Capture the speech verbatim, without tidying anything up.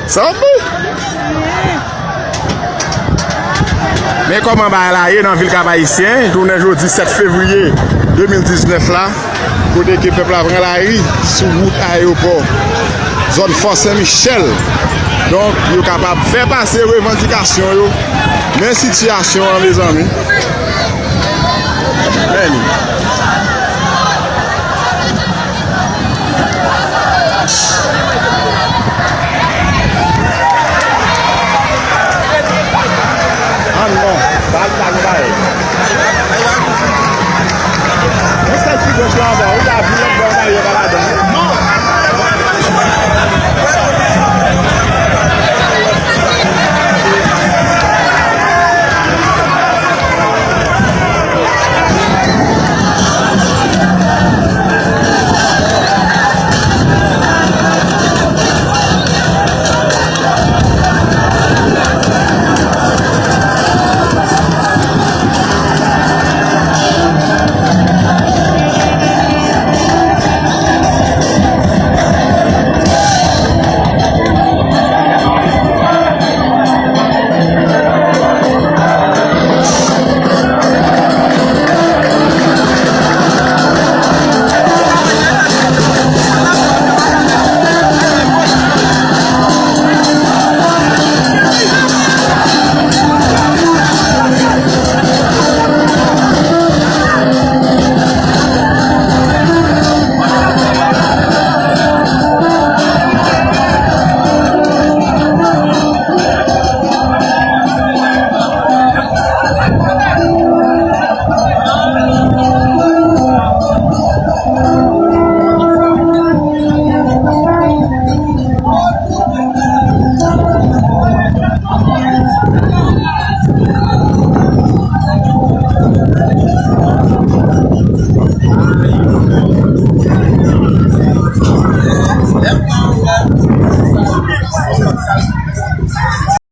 Sa ap bon. Men kòman bagay la ye nan vil Kap Ayisyen, jounen jodi sèt fevriye de mil diznèf la, kote ke pèp la pran lari sou wout ayewopò, zòn Fò Sen Michèl. Donk, yo kapab fè pase revandikasyon yo. Men sitiyasyon an, mezanmi. Men li.